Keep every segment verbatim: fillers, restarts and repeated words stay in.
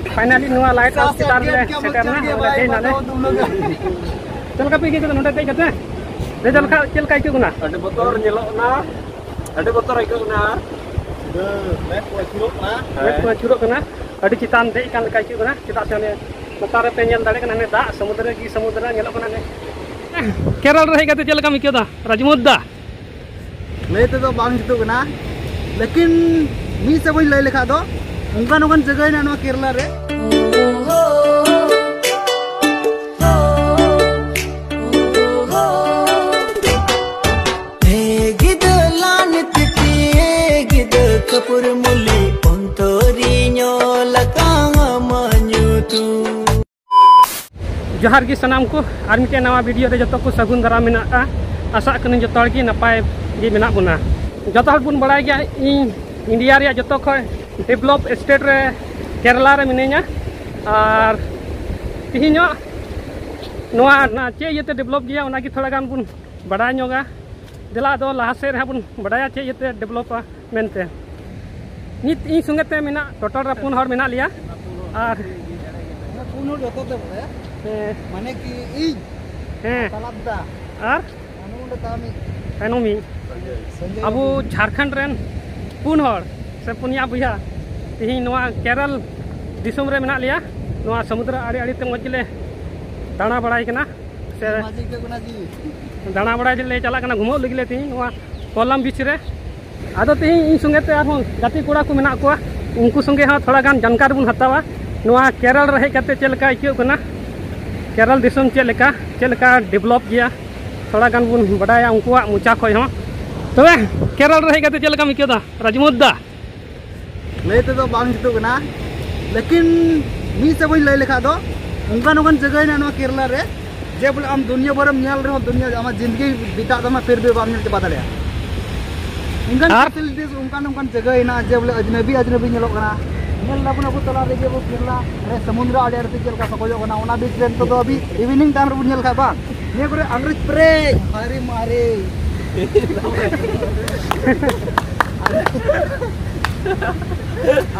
Finally ᱱᱚᱣᱟ light house ᱪᱮᱛᱟᱱ ᱨᱮ ᱥᱮᱴᱮᱨ ᱮᱱᱟ, ᱱᱚᱰᱮ ᱫᱮᱡ ᱮᱱᱟᱞᱮ᱾ ᱪᱮᱫ ᱞᱮᱠᱟ ᱯᱮ ᱟᱹᱭᱠᱟᱹᱣ ᱠᱮᱫᱟ ᱱᱚᱰᱮ ᱫᱮᱡ ᱠᱟᱛᱮ? ᱫᱮᱡ ᱞᱮᱠᱷᱟᱱ ᱪᱮᱫ ᱞᱮᱠᱟ ᱟᱹᱭᱠᱟᱹᱜ ᱠᱟᱱᱟ? ᱟᱹᱰᱤ ᱵᱚᱛᱚᱨ ᱧᱮᱞᱚᱜ ᱠᱟᱱᱟ, ᱟᱹᱰᱤ ᱵᱚᱛᱚᱨ ᱟᱹᱭᱠᱟᱹᱜ ᱠᱟᱱᱟ᱾ ᱢᱮᱫ ᱠᱚ ᱟᱹᱪᱩᱨᱚᱜ ᱠᱟᱱᱟ᱾ ᱢᱮᱫ ᱠᱚ ᱟᱹᱪᱩᱨᱚᱜ ᱠᱟᱱᱟ᱾ ᱟᱹᱰᱤ ᱪᱮᱛᱟᱱ ᱫᱮᱡ ᱠᱟᱱ ᱞᱮᱠᱟ ᱟᱹᱭᱠᱟᱹᱜ ᱠᱟᱱᱟ, ᱪᱮᱫᱟᱜ ᱥᱮ ᱚᱱᱮ ᱞᱟᱛᱟᱨ ᱨᱮᱯᱮ ᱧᱮᱞ ᱫᱟᱲᱮᱭᱟᱜ ᱠᱟᱱᱟ, ᱦᱟᱱᱮ ᱫᱟᱜ ᱥᱚᱢᱩᱫᱨᱚ ᱜᱮ ᱥᱚᱢᱩᱫᱨᱚ ᱧᱮᱞᱚᱜ ᱠᱟᱱᱟ᱾ ᱦᱟᱱᱮ ᱠᱮᱨᱚᱞ ᱨᱮ ᱦᱮᱡ ᱠᱟᱛᱮ ᱪᱮᱫ ᱞᱮᱠᱟᱢ ᱟᱹᱭᱠᱟᱹᱣ ᱮᱫᱟ ᱨᱟᱡᱽᱢᱩᱫᱽ ᱫᱟ? ᱞᱟᱹᱭ ᱛᱮᱫᱚ ᱵᱟᱝ ᱡᱩᱛᱩᱜ ᱠᱟᱱᱟ, ᱞᱮᱠᱤᱱ ᱢᱤᱫ ᱥᱮᱫ ᱵᱚᱱ ᱞᱟᱹᱭ ᱞᱮᱠᱷᱟᱡ ᱫᱚ ᱚᱱᱠᱟᱱ ᱚᱱᱠᱟᱱ ᱡᱟᱭᱜᱟ ᱦᱮᱱᱟᱜᱼᱟ ᱱᱚᱣᱟ ᱠᱮᱨᱞᱟ ᱨᱮ᱾ ᱦᱮ ᱜᱤᱫᱟᱹ ᱞᱟᱱ ᱛᱤᱛᱤ, ᱦᱮ ᱜᱤᱫᱟᱹ ᱠᱟᱹᱯᱩᱨ ᱢᱩᱞᱤ, ᱚᱱᱛᱚᱨᱤᱧ ᱚᱞ ᱟᱠᱟᱢᱟ ᱧᱩᱛᱩᱢ᱾ ᱡᱚᱦᱟᱨ ᱜᱮ ᱥᱟᱱᱟᱢ ᱠᱚ, ᱟᱨ ᱢᱤᱫᱴᱮᱱ ᱱᱟᱣᱟ ᱵᱷᱤᱰᱤᱭᱳ ᱨᱮ ᱡᱚᱛᱚ ᱠᱚ ᱥᱟᱹᱜᱩᱱ ᱫᱟᱨᱟᱢ ᱢᱮᱱᱟᱜᱼᱟ᱾ ᱟᱥᱟᱜ ᱠᱟᱹᱱᱟᱹᱧ ᱡᱚᱛᱚ ᱦᱚᱲ ᱜᱮ ᱱᱟᱯᱟᱭ ᱜᱮ ᱢᱮᱱᱟᱜ ᱵᱚᱱᱟ᱾ ᱡᱚᱛᱚ ᱦᱚᱲ ᱵᱚᱱ ᱵᱟᱲᱟᱭ ᱜᱮᱭᱟ, ᱤᱧ ᱤᱱᱰᱤᱭᱟ ᱨᱮᱭᱟᱜ ᱡᱚᱛᱚ ᱠᱷᱚᱱ ᱰᱮᱵᱷᱞᱚᱯ ᱥᱴᱮᱴ ᱨᱮ ᱠᱮᱨᱟᱞᱟ ᱨᱮ ᱢᱤᱱᱟᱹᱧᱟ᱾ ᱟᱨ ᱛᱮᱦᱮᱧᱚᱜ ᱱᱚᱣᱟ ᱱᱟ-, ᱪᱮᱫ ᱤᱭᱟᱹᱛᱮ ᱰᱮᱵᱷᱞᱚᱯ ᱜᱮᱭᱟ, ᱚᱱᱟᱜᱮ ᱛᱷᱚᱲᱟ ᱜᱟᱱ ᱵᱚᱱ ᱵᱟᱰᱟᱭ ᱧᱚᱜᱟ᱾ ᱫᱮᱞᱟ, ᱟᱫᱚ ᱞᱟᱦᱟ ᱥᱮᱫ ᱨᱮ ᱦᱟᱸᱜ ᱵᱚᱱ ᱵᱟᱰᱟᱭᱟ ᱪᱮᱫ ᱤᱭᱟᱹᱛᱮ ᱰᱮᱵᱷᱞᱚᱯᱟ ᱢᱮᱱᱛᱮ᱾ ᱱᱤᱛ ᱤᱧ ᱥᱚᱸᱜᱮ ᱛᱮ ᱢᱮᱱᱟᱜ, ᱴᱳᱴᱟᱞ ᱨᱮ ᱯᱩᱱ ᱦᱚᱲ ᱢᱮᱱᱟᱜ ᱞᱮᱭᱟ᱾ ᱟᱨ ᱯᱩᱱ ᱦᱚᱲ ᱡᱚᱛᱚ ᱛᱮ ᱵᱚᱞᱮ, ᱦᱮᱸ, ᱢᱟᱱᱮ ᱠᱤ ᱤᱧ, ᱦᱮᱸ, ᱛᱟᱞᱟᱵᱫᱟ, ᱟᱨ ᱟᱨ ᱱᱩᱜᱼᱩ ᱱᱚᱰᱮ ᱛᱟᱦᱮᱱᱤᱡ ᱛᱟᱭᱱᱚᱢᱤᱡ ᱥᱚᱧᱡᱚᱭ ᱟᱵᱚ ᱵᱟᱹᱵᱩ᱾ ᱡᱷᱟᱲᱠᱷᱚᱸᱰ ᱨᱮᱱ ᱯᱩᱱ ᱦᱚᱲ ᱥᱮ ᱯᱩᱱᱭᱟ ᱵᱚᱭᱦᱟ ᱛᱮᱦᱮᱧ ᱱᱚᱣᱟ ᱠᱮᱨᱚᱞ ᱫᱤᱥᱚᱢ ᱨᱮ ᱢᱮᱱᱟᱜ ᱞᱮᱭᱟ᱾ ᱱᱚᱣᱟ ᱥᱚᱢᱩᱫᱨᱚ ᱟᱲᱮ ᱟᱲᱮ ᱛᱮ ᱢᱚᱡᱽ ᱜᱮᱞᱮ ᱫᱟᱬᱟ ᱵᱟᱲᱟᱭ ᱠᱟᱱᱟ᱾ ᱥᱮ ᱢᱚᱡᱽ ᱟᱹᱭᱠᱟᱹᱜ ᱠᱟᱱᱟ ᱡᱤᱣᱤ᱾ ᱫᱟᱬᱟ ᱵᱟᱲᱟᱭ ᱞᱮ ᱪᱟᱞᱟᱜ ᱠᱟᱱᱟ, ᱜᱷᱩᱢᱟᱹᱜ ᱞᱟᱹᱜᱤᱫ ᱞᱮ ᱛᱮᱦᱮᱧ ᱱᱚᱣᱟ ᱠᱚᱞᱟᱢ ᱵᱤᱪ ᱨᱮ᱾ ᱟᱫᱚ ᱛᱮᱦᱮᱧ ᱤᱧ ᱥᱚᱸᱜᱮ ᱛᱮ ᱟᱨᱦᱚᱸ ᱜᱟᱛᱮ ᱠᱚᱲᱟ ᱠᱚ ᱢᱮᱱᱟᱜ ᱠᱚᱣᱟ, ᱩᱱᱠᱩ ᱥᱚᱸᱜᱮ ᱦᱚᱸ ᱛᱷᱚᱲᱟ ᱜᱟᱱ ᱡᱟᱱᱠᱟᱨ ᱵᱚᱱ ᱦᱟᱛᱟᱣᱟ᱾ ᱱᱚᱣᱟ ᱠᱮᱨᱚᱞ ᱨᱮ ᱦᱮᱡ ᱠᱟᱛᱮ ᱪᱮᱫ ᱞᱮᱠᱟ ᱟᱹᱭᱠᱟᱹᱜ ᱠᱟᱱᱟ, ᱠᱮᱨᱚᱞ ᱫᱤᱥᱚᱢ ᱪᱮᱫ ᱞᱮᱠᱟ, ᱪᱮᱫ ᱞᱮᱠᱟ ᱰᱮᱵᱷᱞᱚᱯ ᱜᱮᱭᱟ, ᱛᱷᱚᱲᱟ ᱜᱟᱱ ᱵᱚᱱ ᱵᱟᱰᱟᱭᱟ ᱩᱱᱠᱩᱣᱟᱜ ᱢᱚᱪᱟ ᱠᱷᱚᱱ ᱦᱚᱸ᱾ ᱛᱚᱵᱮ ᱠᱮᱨᱚᱞ ᱨᱮ ᱦᱮᱡ ᱠᱟᱛᱮ ᱪᱮᱫ ᱞᱮᱠᱟᱢ ᱟᱹᱭᱠᱟᱹᱣ ᱮᱫᱟ ᱨᱟᱡᱽᱢᱩᱫᱽ ᱫᱟ? ᱞᱟᱹᱭ ᱛᱮᱫᱚ ᱵᱟᱝ ᱡᱩᱛᱩᱜ ᱠᱟᱱᱟ, ᱞᱮᱠᱤᱱ ᱢᱤᱫ ᱥᱮᱫ ᱵᱚᱱ ᱞᱟᱹᱭ ᱞᱮᱠᱷᱟᱡ ᱫᱚ ᱚᱱᱠᱟᱱ ᱚᱱᱠᱟᱱ ᱡᱟᱭᱜᱟ ᱦᱮᱱᱟᱜᱼᱟ ᱱᱚᱣᱟ ᱠᱮᱨᱟᱞᱟ ᱨᱮ, ᱡᱮ ᱵᱚᱞᱮ ᱟᱢ ᱫᱩᱱᱤᱭᱟᱹ ᱵᱷᱚᱨᱮᱢ ᱧᱮᱞ ᱨᱮᱦᱚᱸ, ᱫᱩᱱᱤᱭᱟᱹ ᱟᱢᱟᱜ ᱡᱤᱱᱫᱮᱜᱤ ᱵᱤᱛᱟᱜ ᱛᱟᱢᱟ, ᱯᱷᱤᱨ ᱵᱷᱤ ᱵᱟᱢ ᱧᱮᱞ ᱪᱟᱵᱟ ᱫᱟᱲᱮᱭᱟᱜᱼᱟ᱾ ᱚᱱᱠᱟᱱ ᱟᱨ? ᱯᱷᱮᱥᱤᱞᱤᱴᱤᱥ, ᱚᱱᱠᱟᱱ ᱚᱱᱠᱟᱱ ᱡᱟᱭᱜᱟ ᱦᱮᱱᱟᱜᱼᱟ ᱡᱮ ᱵᱚᱞᱮ ᱟᱡᱽᱱᱟᱵᱤ ᱟᱡᱽᱱᱟᱵᱤ ᱧᱮᱞᱚᱜ ᱠᱟᱱᱟ᱾ ᱧᱮᱞ ᱫᱟᱵᱚᱱ ᱟᱵᱚ ᱛᱟᱞᱟ ᱨᱮᱜᱮ ᱟᱵᱚ ᱠᱮᱨᱟᱞᱟ ᱨᱮ ᱥᱚᱢᱩᱫᱨᱚ ᱟᱲᱮ ᱟᱲᱮ ᱛᱮ ᱪᱮᱫ ᱞᱮᱠᱟ ᱥᱚᱠᱚᱡᱚᱜ ᱠᱟᱱᱟ, ᱚᱱᱟ ᱵᱤᱪ ᱨᱮ ᱱᱤᱛᱚᱜ ᱫᱚ ᱟᱹᱵᱤ ᱤᱵᱷᱤᱱᱤᱝ ᱴᱟᱭᱤᱢ ᱨᱮᱵᱚᱱ ᱧᱮᱞ ᱠᱷᱟᱡ ᱵᱟᱝ, ᱱᱤᱭᱟᱹ ᱠᱚᱨᱮ ᱟᱝᱨᱮᱡᱽ ᱯᱨᱮ ᱦᱟᱨᱮ ᱢᱟᱨᱮ᱾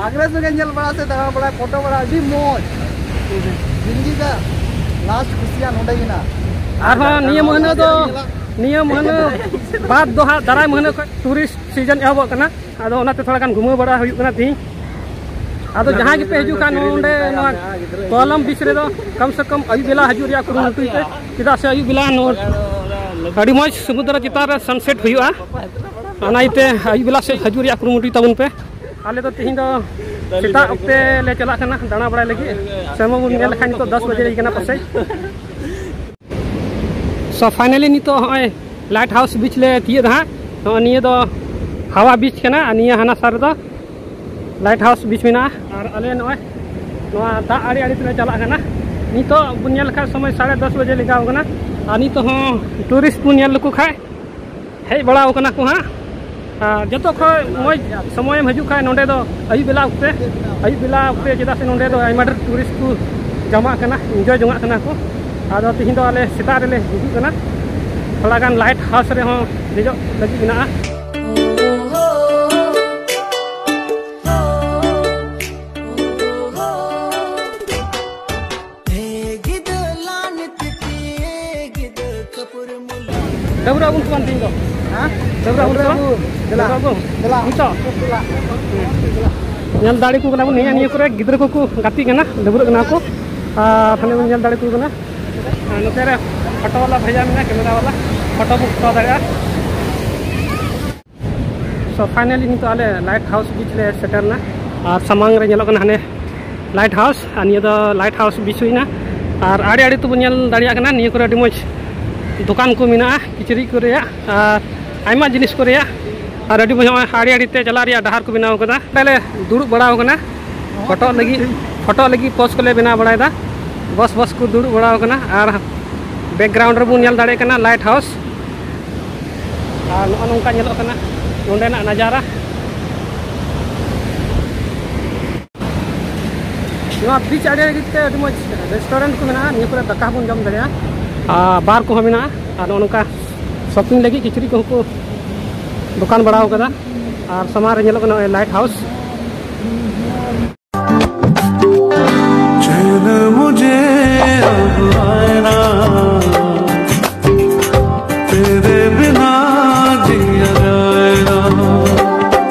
ᱟᱜᱽᱨᱟ ᱥᱚᱸᱜᱮ ᱧᱮᱞ ᱵᱟᱲᱟ ᱥᱮ ᱫᱟᱬᱟ ᱵᱟᱲᱟ, ᱯᱷᱳᱴᱳ ᱵᱟᱲᱟ, ᱟᱹᱰᱤ ᱢᱚᱡᱽ᱾ ᱡᱤᱱᱫᱜᱤ ᱠᱟ ᱞᱟᱥᱴ ᱠᱩᱥᱤᱭᱟᱜ ᱱᱚᱰᱮ ᱜᱮ ᱱᱟ᱾ ᱟᱨᱦᱚᱸ ᱱᱤᱭᱟᱹ ᱢᱟᱹᱦᱱᱟᱹ ᱫᱚ, ᱱᱤᱭᱟᱹ ᱢᱟᱹᱦᱱᱟᱹ ᱵᱟᱫ ᱫᱚ ᱦᱟᱸᱜ ᱫᱟᱨᱟᱭ ᱢᱟᱹᱦᱱᱟᱹ ᱠᱷᱚᱱ ᱴᱩᱨᱤᱥᱴ ᱥᱤᱡᱚᱱ ᱮᱦᱚᱵᱚᱜ ᱠᱟᱱᱟ᱾ ᱟᱫᱚ ᱚᱱᱟᱛᱮ ᱛᱷᱚᱲᱟ ᱜᱟᱱ ᱜᱷᱩᱢᱟᱹᱣ ᱵᱟᱲᱟ ᱦᱩᱭᱩᱜ ᱠᱟᱱᱟ ᱛᱤᱦᱤᱧ᱾ ᱟᱫᱚ ᱡᱟᱦᱟᱸᱭ ᱜᱮᱯᱮ ᱦᱤᱡᱩᱜ ᱠᱷᱟᱱ ᱱᱚᱰᱮ ᱱᱚᱣᱟ ᱠᱚᱞᱚᱢ ᱵᱤᱪ ᱨᱮᱫᱚ ᱠᱚᱢ ᱥᱮ ᱠᱚᱢ ᱟᱹᱭᱩᱵ ᱵᱮᱞᱟ ᱦᱤᱡᱩᱜ ᱨᱮᱭᱟᱜ ᱠᱩᱨᱩᱢᱩᱴᱩᱭ ᱯᱮ, ᱪᱮᱫᱟᱜ ᱥᱮ ᱟᱹᱭᱩᱵ ᱵᱮᱞᱟ ᱱᱚᱣᱟ ᱟᱹᱰᱤ ᱢᱚᱡᱽ ᱥᱚᱢᱩᱫᱨᱚ ᱪᱮᱛᱟᱱ ᱨᱮ ᱥᱟᱱᱥᱮᱴ ᱦᱩᱭᱩᱜᱼᱟ᱾ ᱚᱱᱟ ᱤᱭᱟᱹᱛᱮ ᱟᱹᱭᱩᱵ ᱵᱮᱞᱟ ᱥᱮᱫ ᱦᱤᱡᱩᱜ ᱨᱮᱭᱟᱜ ᱠᱩᱨᱩᱢᱩᱴᱩᱭ ᱛᱟᱵᱚᱱ ᱯᱮ᱾ ᱟᱞᱮ ᱫᱚ ᱛᱤᱦᱤᱧ ᱫᱚ ᱥᱮᱛᱟᱜ ᱚᱠᱛᱮ ᱞᱮ ᱪᱟᱞᱟᱜ ᱠᱟᱱᱟ ᱫᱟᱬᱟ ᱵᱟᱲᱟᱭ ᱞᱟᱹᱜᱤᱫ᱾ ᱥᱮᱨᱢᱟ ᱵᱚᱱ ᱧᱮᱞ ᱞᱮᱠᱷᱟᱱ ᱱᱤᱛᱚᱜ ᱫᱚᱥ ᱵᱟᱡᱮ ᱞᱟᱹᱜᱤᱫ ᱠᱟᱱᱟ ᱯᱟᱥᱮᱡ᱾ So finally ᱱᱤᱛᱚᱜ ᱦᱚᱸᱜᱼᱚᱭ ᱞᱟᱭᱤᱴ ᱦᱟᱣᱩᱥ ᱵᱤᱪ ᱞᱮ ᱛᱤᱭᱳᱜ ᱫᱟ ᱦᱟᱸᱜ᱾ ᱱᱚᱜᱼᱚᱭ ᱱᱤᱭᱟᱹ ᱫᱚ ᱦᱟᱣᱟ ᱵᱤᱪ ᱠᱟᱱᱟ ᱟᱨ ᱱᱤᱭᱟᱹ ᱦᱟᱱᱟ ᱥᱟᱨ ᱨᱮᱫᱚ ᱞᱟᱭᱤᱴ ᱦᱟᱣᱩᱥ ᱵᱤᱪ ᱢᱮᱱᱟᱜᱼᱟ᱾ ᱟᱨ ᱟᱞᱮ ᱱᱚᱜᱼᱚᱭ ᱱᱚᱣᱟ ᱫᱟᱜ ᱟᱲᱮ ᱟᱲᱮ ᱛᱮᱞᱮ ᱪᱟᱞᱟᱜ ᱠᱟᱱᱟ᱾ ᱱᱤᱛᱚᱜ ᱵᱚᱱ ᱧᱮᱞ ᱞᱮᱠᱷᱟᱱ ᱥᱚᱢᱚᱭ ᱥᱟᱲᱮ ᱫᱚᱥ ᱵᱟᱡᱮ ᱞᱮᱠᱟᱣ ᱠᱟᱱᱟ᱾ ᱟᱨ ᱱᱤᱛᱚᱜ ᱦᱚᱸ ᱴᱩᱨᱤᱥᱴ ᱵᱚᱱ ᱧᱮᱞ ᱞᱮᱠᱚ ᱠᱷᱟᱱ ᱦᱮᱡ ᱵᱟᱲᱟᱣ ᱠᱟᱱᱟ ᱠᱚ ᱦᱟᱸᱜ᱾ ᱟᱨ ᱡᱚᱛᱚ ᱠᱷᱚᱡ ᱢᱚᱡᱽ ᱥᱚᱢᱚᱭᱮᱢ ᱦᱤᱡᱩᱜ ᱠᱷᱟᱡ ᱱᱚᱸᱰᱮ ᱫᱚ ᱟᱹᱭᱩᱵ ᱵᱮᱞᱟ ᱚᱠᱛᱮ, ᱟᱹᱭᱩᱵ ᱵᱮᱞᱟ ᱚᱠᱛᱮ, ᱪᱮᱫᱟᱜ ᱥᱮ ᱱᱚᱸᱰᱮ ᱫᱚ ᱟᱭᱢᱟ ᱰᱷᱮᱨ ᱴᱩᱨᱤᱥᱴ ᱠᱚ ᱡᱟᱢᱟᱜ ᱠᱟᱱᱟ, ᱤᱱᱡᱚᱭ ᱡᱚᱝᱟᱜ ᱠᱟᱱᱟ ᱠᱚ᱾ ᱟᱫᱚ ᱛᱤᱦᱤᱧ ᱫᱚ ᱟᱞᱮ ᱥᱮᱛᱟᱜ ᱨᱮᱞᱮ ᱦᱤᱡᱩᱜ ᱠᱟᱱᱟ, ᱛᱷᱚᱲᱟ ᱜᱟᱱ ᱞᱟᱭᱤᱴ ᱦᱟᱣᱩᱥ ᱨᱮᱦᱚᱸ ᱫᱮᱡᱚᱜ ᱞᱟᱹᱜᱤᱫ ᱢᱮᱱᱟᱜᱼᱟ᱾ ᱰᱟᱹᱵᱽᱨᱟᱹᱜ ᱟᱵᱚᱱ ᱥᱮ ᱵᱟᱝ ᱛᱮᱦᱮᱧ ᱫᱚ? ᱦᱮᱸ? ᱰᱟᱹᱵᱽᱨᱟᱹᱜ ᱟᱵᱚᱱ ᱥᱮ ᱵᱟᱝ? ᱰᱟᱹᱵᱽᱨᱟᱹᱜ ᱟᱵᱚᱱ᱾ ᱫᱮᱞᱟ᱾ ᱰᱟᱹᱵᱽᱨᱟᱹᱜ ᱟᱵᱚᱱ? ᱫᱮᱞᱟ᱾ ᱱᱤᱛᱚᱜ? ᱫᱮᱞᱟ᱾ ᱧᱮᱞ ᱫᱟᱲᱮ ᱠᱚ ᱠᱟᱱᱟ ᱵᱚᱱ, ᱱᱤᱭᱟᱹ, ᱱᱤᱭᱟᱹ ᱠᱚᱨᱮ ᱜᱤᱫᱽᱨᱟᱹ ᱠᱚᱠᱚ ᱜᱟᱛᱮᱜ ᱠᱟᱱᱟ, ᱰᱟᱹᱵᱽᱨᱟᱹᱜ ᱠᱟᱱᱟ ᱠᱚ᱾ ᱟᱨ ᱦᱟᱱᱮ ᱵᱚᱱ ᱧᱮᱞ ᱫᱟᱲᱮ ᱠᱚ ᱠᱟᱱᱟ᱾ ᱟᱨ ᱱᱚᱛᱮ ᱨᱮ ᱯᱷᱳᱴᱳ ᱵᱟᱞᱟ ᱵᱷᱟᱭᱟ ᱢᱮᱱᱟᱭᱟ, ᱠᱮᱢᱮᱨᱟ ᱵᱟᱞᱟ, ᱯᱷᱳᱴᱳ ᱵᱚᱱ ᱦᱟᱛᱟᱣ ᱫᱟᱲᱮᱭᱟᱜᱼᱟ᱾ So finally ᱱᱤᱛᱚᱜ ᱟᱞᱮ ᱞᱟᱭᱤᱴ ᱦᱟᱣᱩᱥ ᱵᱤᱪ ᱞᱮ ᱥᱮᱴᱮᱨ ᱮᱱᱟ᱾ ᱟᱨ ᱥᱟᱢᱟᱝ ᱨᱮ ᱧᱮᱞᱚᱜ ᱠᱟᱱᱟ ᱦᱟᱱᱮ ᱞᱟᱭᱤᱴ ᱦᱟᱣᱩᱥ, ᱟᱨ ᱱᱤᱭᱟᱹ ᱫᱚ ᱞᱟᱭᱤᱴ ᱦᱟᱣᱩᱥ ᱵᱤᱪ ᱦᱩᱭᱱᱟ᱾ ᱟᱨ ᱟᱲᱮ ᱟᱲᱮ ᱛᱮᱵᱚᱱ ᱧᱮᱞ ᱫᱟᱲᱮᱭᱟᱜ ᱠᱟᱱᱟ, ᱱᱤᱭᱟᱹ ᱠᱚᱨᱮ ᱟᱹᱰᱤ ᱢᱚᱡᱽ ᱫᱚᱠᱟᱱ ᱠᱚ ᱢᱮᱱᱟᱜᱼᱟ, ᱠᱤᱪᱨᱤᱡ ᱠᱚ ᱨᱮᱭᱟᱜ ᱟᱨ ᱟᱭᱢᱟ ᱡᱤᱱᱤᱥ ᱠᱚ ᱨᱮᱭᱟᱜ᱾ ᱟᱨ ᱟᱹᱰᱤ ᱢᱚᱡᱽ ᱱᱚᱜᱼᱚᱭ ᱟᱲᱮ ᱟᱲᱮ ᱛᱮ ᱪᱟᱞᱟᱜ ᱨᱮᱭᱟᱜ ᱰᱟᱦᱟᱨ ᱠᱚ ᱵᱮᱱᱟᱣ ᱠᱟᱫᱟ᱾ ᱚᱸᱰᱮ ᱞᱮ ᱫᱩᱲᱩᱵ ᱵᱟᱲᱟᱣ ᱠᱟᱱᱟ ᱯᱷᱳᱴᱳ ᱞᱟᱹᱜᱤᱫ, ᱯᱷᱳᱴᱳ ᱞᱟᱹᱜᱤᱫ ᱯᱳᱡᱽ ᱠᱚᱞᱮ ᱵᱮᱱᱟᱣ ᱵᱟᱲᱟᱭᱮᱫᱟ᱾ ᱵᱚᱥ ᱵᱚᱥ ᱠᱚ ᱫᱩᱲᱩᱵ ᱵᱟᱲᱟᱣ ᱠᱟᱱᱟ᱾ ᱟᱨ ᱵᱮᱠᱜᱨᱟᱣᱩᱱᱰ ᱨᱮᱵᱚᱱ ᱧᱮᱞ ᱫᱟᱲᱮᱭᱟᱜ ᱠᱟᱱᱟ ᱞᱟᱭᱤᱴ ᱦᱟᱣᱩᱥ᱾ ᱟᱨ ᱱᱚᱜᱼᱚ ᱱᱚᱝᱠᱟ ᱧᱮᱞᱚᱜ ᱠᱟᱱᱟ ᱱᱚᱸᱰᱮᱱᱟᱜ ᱱᱟᱡᱟᱨᱟ᱾ ᱱᱚᱣᱟ ᱵᱤᱪ ᱟᱲᱮ ᱨᱮᱜᱮ ᱛᱮ ᱟᱹᱰᱤ ᱢᱚᱡᱽ ᱨᱮᱥᱴᱩᱨᱮᱱᱴ ᱠᱚ ᱢᱮᱱᱟᱜᱼᱟ, ᱱᱤᱭᱟᱹ ᱠᱚᱨᱮ ᱫᱟᱠᱟ ᱦᱚᱸᱵᱚᱱ ᱡᱚᱢ ᱫᱟᱲᱮᱭᱟᱜᱼᱟ᱾ ᱟᱨ ᱵᱟᱨ ᱠᱚᱦᱚᱸ ᱢᱮᱱᱟᱜᱼᱟ᱾ ᱟᱨ ᱱᱚᱜᱼᱚ ᱱᱚᱝᱠᱟ ᱥᱚᱯᱤᱝ ᱞᱟᱹᱜᱤᱫ ᱠᱤᱪᱨᱤᱡ ᱠᱚᱦᱚᱸ ᱠᱚ ᱫᱚᱠᱟᱱ ᱵᱟᱲᱟᱣ ᱠᱟᱫᱟ᱾ ᱟᱨ ᱥᱟᱢᱟᱝ ᱨᱮ ᱧᱮᱞᱚᱜ ᱠᱟᱱᱟ ᱱᱚᱜᱼᱚᱭ light house᱾ चैन मुझे अब आए ना, तेरे बिना जिया जाए ना।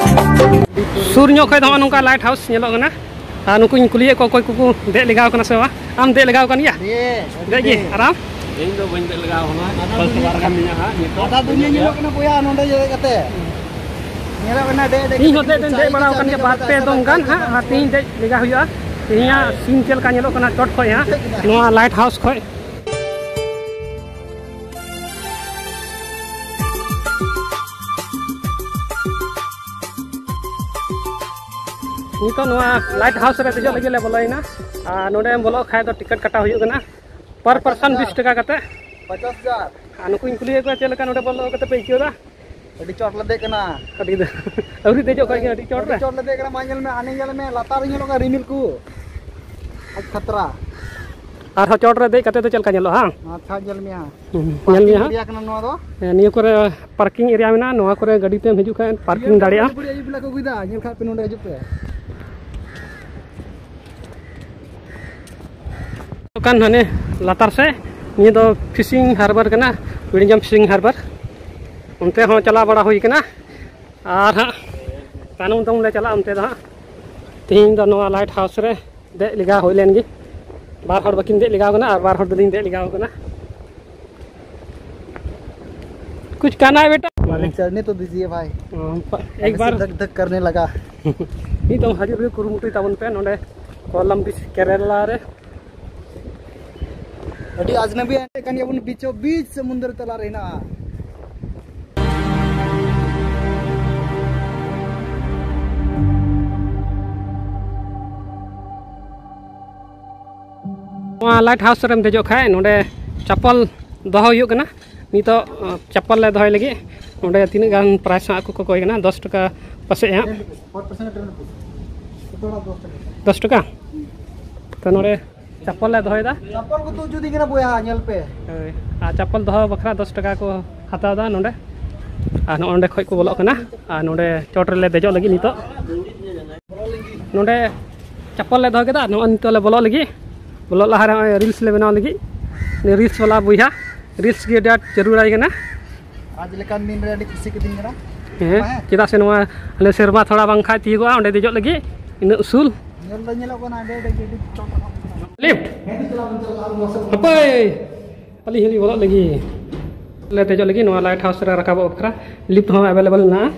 ᱥᱩᱨ ᱧᱚᱜ ᱠᱷᱚᱱ ᱫᱚ ᱦᱚᱸᱜᱼᱚ ᱱᱚᱝᱠᱟ light house ᱧᱮᱞᱚᱜ ᱠᱟᱱᱟ᱾ ᱟᱨ ᱱᱩᱠᱩᱧ ᱠᱩᱞᱤᱭᱮᱫ ᱠᱚᱣᱟ, ᱚᱠᱚᱭ ᱠᱚᱠᱚ ᱫᱮᱡ ᱞᱮᱜᱟᱣ ᱠᱟᱱᱟ ᱥᱮ ᱵᱟᱝ? ᱟᱢ ᱫᱮᱡ ᱞᱮᱜᱟᱣ ᱠᱟᱱ ᱜᱮᱭᱟ? ᱫᱮᱡ ᱜᱮ᱾ ᱟᱨ ᱟᱢ? ᱤᱧ ᱫᱚ ᱵᱟᱹᱧ ᱫᱮᱡ ᱞᱮᱜᱟᱣ ᱠᱟᱱᱟ᱾ ᱯᱷᱟᱥᱴ ᱵᱟᱨ ᱜᱟᱱ ᱢᱮᱱᱟᱜᱼᱟ ᱱᱤᱛᱚᱜ᱾ ᱜᱚᱴᱟ ᱫᱩᱱᱤᱭᱟᱹ ᱧᱮᱞᱚᱜ ᱠᱟᱱᱟ ᱵᱚᱭᱦᱟ, ᱱᱚᱸᱰᱮ ᱫᱮᱡ ᱠᱟᱛᱮ᱾ ᱧᱮᱞᱚᱜ ᱠᱟᱱᱟ ᱫᱮᱡ, ᱫᱮᱡ ᱤᱧ ᱦᱚᱸ ᱠᱟᱛᱮ ᱫᱮᱡ ᱫᱚᱧ ᱫᱮᱡ ᱵᱟᱲᱟᱣ ᱟᱠᱟᱱ ᱜᱮᱭᱟ ᱵᱟᱨ ᱯᱮ ᱫᱚᱢ ᱜᱟᱱ ᱦᱟᱸᱜ, ᱟᱨ ᱛᱮᱦᱮᱧ ᱫᱮᱡ ᱞᱮᱜᱟ ᱦᱩᱭᱩᱜᱼᱟ᱾ ᱛᱮᱦᱮᱧᱟᱜ scene ᱪᱮᱫ ᱞᱮᱠᱟ ᱧᱮᱞᱚᱜ ᱠᱟᱱᱟ ᱪᱚᱴ ᱠᱷᱚᱡ ᱦᱟᱸᱜ, ᱱᱚᱣᱟ light house ᱠᱷᱚᱡ᱾ ᱱᱤᱛᱚᱜ ᱱᱚᱣᱟ light house ᱨᱮ ᱫᱮᱡᱚᱜ ᱞᱟᱹᱜᱤᱫ ᱞᱮ ᱵᱚᱞᱚᱭᱮᱱᱟ᱾ ᱟᱨ ᱱᱚᱸᱰᱮᱢ ᱵᱚᱞᱚᱜ ᱠᱷᱟᱡ ᱫᱚ ᱴᱤᱠᱤᱴ ᱠᱟᱴᱟᱣ ᱦᱩᱭᱩᱜ ᱠᱟᱱᱟ᱾ Per person ᱵᱤᱥ ᱴᱟᱠᱟ ᱠᱟᱛᱮ᱾ ᱯᱚᱪᱟᱥ ᱦᱟᱡᱟᱨ᱾ ᱟᱨ ᱱᱩᱠᱩᱧ ᱠᱩᱞᱤᱭᱮᱫ ᱠᱚᱣᱟ ᱪᱮᱫ ᱞᱮᱠᱟ ᱱᱚᱸᱰᱮ ᱵᱚᱞᱚ ᱠᱟᱛᱮ ᱯᱮ ᱟᱹᱭᱠᱟᱹᱣ ᱮᱫᱟ? ᱟᱹᱰᱤ ᱪᱚᱴ ᱞᱮ ᱫᱮᱡ ᱠᱟᱱᱟ᱾ ᱟᱹᱰᱤ ᱫᱚ ᱟᱹᱣᱨᱤ ᱫᱮᱡᱚᱜ ᱠᱷᱚᱡ ᱜᱮ ᱟᱹᱰᱤ ᱪᱚᱴ ᱨᱮ᱾ ᱟᱹᱰᱤ ᱪᱚᱴ ᱞᱮ ᱫᱮᱡ ᱠᱟᱱᱟ, ᱢᱟ ᱧᱮᱞ ᱢᱮ, ᱦᱟᱱᱮ ᱧᱮᱞ ᱢᱮ, ᱞᱟᱛᱟᱨ ᱨᱮ ᱧᱮᱞᱚᱜ ᱠᱟᱱᱟ ᱨᱤᱢᱤᱞ ᱠᱚ᱾ ᱟᱡ ᱠᱷᱟᱛᱨᱟ᱾ ᱟᱨᱦᱚᱸ ᱪᱚᱴ ᱨᱮ ᱫᱮᱡ ᱠᱟᱛᱮ ᱫᱚ ᱪᱮᱫ ᱞᱮᱠᱟ ᱧᱮᱞᱚᱜᱼᱟ, ᱦᱟᱝ? ᱟᱪᱪᱷᱟ, ᱧᱮᱞ ᱢᱮᱭᱟ᱾ ᱦᱩᱸ, ᱧᱮᱞ ᱢᱮᱭᱟ ᱦᱟᱸᱜ᱾ Area ᱠᱟᱱᱟ ᱱᱚᱣᱟ ᱫᱚ᱾ ᱦᱮᱸ, ᱱᱤᱭᱟᱹ ᱠᱚᱨᱮ parking area ᱢᱮᱱᱟᱜᱼᱟ, ᱱᱚᱣᱟ ᱠᱚᱨᱮ ᱜᱟᱹᱰᱤ ᱛᱮᱢ ᱦᱤᱡᱩᱜ ᱠᱷᱟᱱ parking ᱫᱟᱲᱮᱭᱟᱜᱼᱟ᱾ ᱵᱟᱹᱲᱤᱡ ᱟᱹᱭᱩᱵ ᱵᱮᱞᱟ ᱠᱚ ᱟᱹᱜᱩᱭᱮᱫᱟ, ᱧᱮᱞ ᱠᱷᱟᱡ ᱯᱮ, ᱱᱚᱸᱰᱮ ᱦᱤᱡᱩᱜ ᱯᱮ᱾ ᱠᱟᱱ ᱦᱟᱱᱮ ᱞᱟᱛᱟᱨ ᱥᱮᱫ, ᱱᱤᱭᱟᱹ ᱫᱚ fishing harbour ᱠᱟᱱᱟ, ᱵᱤᱲᱤᱡᱟᱢ fishing harbour᱾ ᱚᱱᱛᱮ ᱦᱚᱸ ᱪᱟᱞᱟᱣ ᱵᱟᱲᱟ ᱦᱩᱭ ᱠᱟᱱᱟ᱾ ᱟᱨ ᱦᱟᱸᱜ ᱛᱟᱭᱱᱚᱢ ᱛᱟᱭᱱᱚᱢ ᱞᱮ ᱪᱟᱞᱟᱜᱼᱟ ᱚᱱᱛᱮ ᱫᱚ ᱦᱟᱸᱜ᱾ ᱛᱮᱦᱮᱧ ᱫᱚ ᱱᱚᱣᱟ light house ᱨᱮ ᱫᱮᱡ ᱞᱮᱜᱟ ᱦᱩᱭ ᱞᱮᱱ ᱜᱮ᱾ ᱵᱟᱨ ᱦᱚᱲ ᱵᱟᱹᱠᱤᱱ ᱫᱮᱡ ᱞᱮᱜᱟᱣ ᱠᱟᱱᱟ ᱟᱨ ᱵᱟᱨ ᱦᱚᱲ ᱫᱚᱞᱤᱧ ᱫᱮᱡ ᱞᱮᱜᱟᱣ ᱠᱟᱱᱟ᱾ कुछ कहना है बेटा? अरे, चढ़ने तो दीजिए भाई। हाँ, प-, एक अभी से बार धक धक करने लगा। ᱱᱤᱛᱚᱝ ᱦᱤᱡᱩᱜ ᱨᱮ ᱠᱩᱨᱩᱢᱩᱴᱩᱭ ᱛᱟᱵᱚᱱ ᱯᱮ ᱱᱚᱰᱮ ᱠᱚᱞᱟᱢ ᱵᱤᱪ ᱠᱮᱨᱟᱞᱟ ᱨᱮ᱾ ᱟᱹᱰᱤ ᱟᱡᱽᱱᱟᱵᱤ ᱠᱟᱱ ᱜᱮᱭᱟᱵᱚᱱ, ᱵᱤᱪᱚ ᱵᱤᱪ ᱥᱚᱢᱩᱱᱫᱚᱨ ᱛᱟᱞᱟ ᱨᱮ ᱦᱮᱱᱟᱜᱼᱟ᱾ ᱱᱚᱣᱟ light house ᱨᱮᱢ ᱫᱮᱡᱚᱜ ᱠᱷᱟᱡ ᱱᱚᱰᱮ ᱪᱟᱯᱚᱞ ᱫᱚᱦᱚ ᱦᱩᱭᱩᱜ ᱠᱟᱱᱟ᱾ ᱱᱤᱛᱚᱜ, ᱟᱸ, ᱪᱟᱯᱚᱞ ᱞᱮ ᱫᱚᱦᱚᱭ ᱞᱟᱹᱜᱤᱫ᱾ ᱱᱚᱰᱮ ᱛᱤᱱᱟᱹᱜ ᱜᱟᱱ price ᱦᱟᱸᱜ ᱟᱠᱚ ᱠᱚ ᱠᱚᱭ ᱠᱟᱱᱟ, ᱫᱚᱥ ᱴᱟᱠᱟ ᱯᱟᱥᱮᱡ ᱦᱟᱸᱜ᱾ ᱫᱚᱥ ᱴᱟᱠᱟ? ᱛᱚ ᱱᱚᱰᱮ ᱪᱟᱯᱚᱞ ᱞᱮ ᱫᱚᱦᱚᱭᱮᱫᱟ᱾ ᱪᱟᱯᱚᱞ ᱠᱚ ᱛᱩᱫ ᱡᱩᱫᱤ ᱠᱟᱱᱟ ᱵᱚᱭᱦᱟ, ᱧᱮᱞ ᱯᱮ᱾ ᱦᱳᱭ, ᱟᱨ ᱪᱟᱯᱚᱞ ᱫᱚᱦᱚ ᱵᱟᱠᱷᱨᱟ ᱫᱚᱥ ᱴᱟᱠᱟ ᱠᱚ ᱦᱟᱛᱟᱣ ᱮᱫᱟ ᱱᱚᱰᱮ᱾ ᱟᱨ ᱱᱚᱜᱼᱚ ᱱᱚᱸᱰᱮ ᱠᱷᱚᱡ ᱠᱚ ᱵᱚᱞᱚᱜ ᱠᱟᱱᱟ᱾ ᱟᱨ ᱱᱚᱸᱰᱮ ᱪᱚᱴ ᱨᱮᱞᱮ ᱫᱮᱡᱚᱜ ᱞᱟᱹᱜᱤᱫ ᱱᱤᱛᱚᱜ᱾ ᱱᱚᱸᱰᱮ ᱪᱟᱯᱯᱚᱞ ᱞᱮ ᱫᱚᱦᱚ ᱠᱮᱫᱟ, ᱱᱚᱜᱼᱚᱭ ᱱᱤᱛᱚᱜ ᱞᱮ ᱵᱚᱞᱚᱜ ᱞᱟᱹᱜᱤᱫ᱾ ᱵᱚᱞᱚᱜ ᱞᱟᱦᱟᱨᱮ ᱱᱚᱜᱼᱚᱭ ᱨᱤᱞᱥ ᱞᱮ ᱵᱮᱱᱟᱣ ᱞᱟᱹᱜᱤᱫ᱾ ᱩᱱᱤ ᱨᱤᱞᱥ ᱵᱟᱞᱟ ᱵᱚᱭᱦᱟ, ᱨᱤᱞᱥ ᱜᱮ ᱟᱹᱰᱤ ᱟᱸᱴ ᱡᱟᱹᱨᱩᱲᱟᱭ ᱠᱟᱱᱟ᱾ ᱟᱡ ᱞᱮᱠᱟᱱ ᱫᱤᱱ ᱨᱮ ᱟᱹᱰᱤ ᱠᱩᱥᱤ ᱠᱤᱫᱤᱧ ᱠᱟᱱᱟ᱾ ᱦᱮᱸ, ᱦᱮᱸ᱾ ᱪᱮᱫᱟᱜ ᱥᱮ ᱱᱚᱣᱟ ᱟᱞᱮ ᱥᱮᱨᱢᱟ ᱛᱷᱚᱲᱟ ᱵᱟᱝ ᱠᱷᱟᱡ ᱛᱤᱭᱳᱜᱚᱜᱼᱟ ᱚᱸᱰᱮ ᱫᱮᱡᱚᱜ ᱞᱟᱹᱜᱤᱫ, ᱤᱱᱟᱹᱜ ᱩᱥᱩᱞ᱾ ᱧᱮᱞ ᱫᱚ ᱧᱮᱞᱚᱜ ᱠᱟᱱᱟ ᱟᱹᱰᱤ, ᱟᱹᱰᱤ, ᱟᱹᱰᱤ ᱪᱚᱴ ᱨᱟᱠᱟᱵ ᱠᱟᱱᱟ᱾ ᱞᱤᱯᱷᱴ᱾ ᱦᱮᱸ, ᱪᱟᱞᱟᱣ ᱵᱚᱱ ᱪᱟᱞᱟᱜᱼᱟ, ᱟᱨ ᱢᱟᱥᱮ ᱵᱚᱱ ᱦᱟᱯᱳᱭ, ᱟᱹᱞᱤᱧ ᱦᱚᱸᱞᱤᱧ ᱵᱚᱞᱚᱜ ᱞᱟᱹᱜᱤᱫ᱾ ᱞᱮ ᱫᱮᱡᱚᱜ ᱞᱟᱹᱜᱤᱫ ᱱᱚᱣᱟ ᱞᱟᱭᱤᱴ ᱦᱟᱣᱩᱥ ᱨᱮ ᱨᱟᱠᱟᱵᱚᱜ ᱵᱟᱠᱷᱨᱟ ᱞᱤᱯᱷᱴ ᱦᱚᱸ ᱮᱵᱮᱞᱮᱵᱮᱞ ᱢᱮᱱᱟᱜᱼᱟ᱾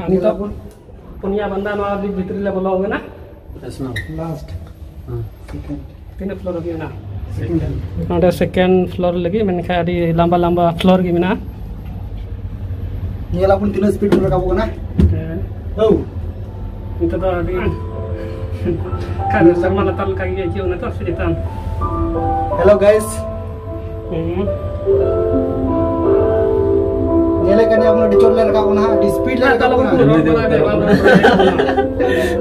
ᱟᱨ ᱱᱤᱛᱚᱜ ᱯᱩᱱᱭᱟ ᱵᱟᱱᱫᱟ ᱱᱚᱣᱟ ᱞᱤᱯᱷᱴ ᱵᱷᱤᱛᱨᱤ ᱞᱮ ᱵᱚᱞᱚ ᱠᱟᱱᱟ᱾ ᱞᱟᱥᱴ᱾ ᱦᱮᱸ᱾ ᱥᱮᱠᱮᱱᱰ᱾ ᱛᱤᱱᱟᱹᱜ ᱯᱷᱞᱳᱨ ᱦᱟᱹᱵᱤᱡ ᱢᱮᱱᱟᱜᱼᱟ? ᱥᱮᱠᱮᱱᱰ᱾ ᱱᱚᱰᱮ ᱥᱮᱠᱮᱱᱰ ᱯᱷᱞᱳᱨ ᱞᱟᱹᱜᱤᱫ, ᱢᱮᱱᱠᱷᱟᱱ ᱟᱹᱰᱤ ᱞᱟᱢᱵᱟ ᱞᱟᱢᱵᱟ ᱯᱷᱞᱳᱨ ᱜᱮ ᱢᱮᱱᱟᱜᱼᱟ᱾ ᱧᱮᱞ ᱟᱵᱚᱱ ᱛᱤᱱᱟᱹᱜ ᱥᱯᱤᱰ ᱨᱟᱠᱟᱵᱚᱜ ᱠᱟᱱᱟ᱾ ᱦᱮᱸ᱾ ᱦᱳ᱾ ᱱᱤᱛᱚᱜ ᱫᱚ ᱟᱹᱰᱤ ᱠᱷᱟᱱ ᱥᱮᱨᱢᱟ ᱞᱟᱛᱟᱨ ᱞᱮᱠᱟ ᱜᱮ ᱟᱹᱭᱠᱟᱹᱣ ᱱᱟ ᱛᱚ, ᱥᱮ ᱪᱮᱛᱟᱱ? Hello guys. ᱦᱩᱸ᱾ ᱧᱮᱞᱮ ᱠᱟᱱ ᱜᱮᱭᱟ ᱵᱚᱱ, ᱟᱹᱰᱤ ᱪᱚᱴ ᱞᱮ ᱨᱟᱠᱟᱵ ᱠᱟᱱᱟ ᱦᱟᱸᱜ, ᱟᱹᱰᱤ ᱥᱯᱤᱰ ᱞᱮ ᱨᱟᱠᱟᱵ ᱠᱟᱱᱟ᱾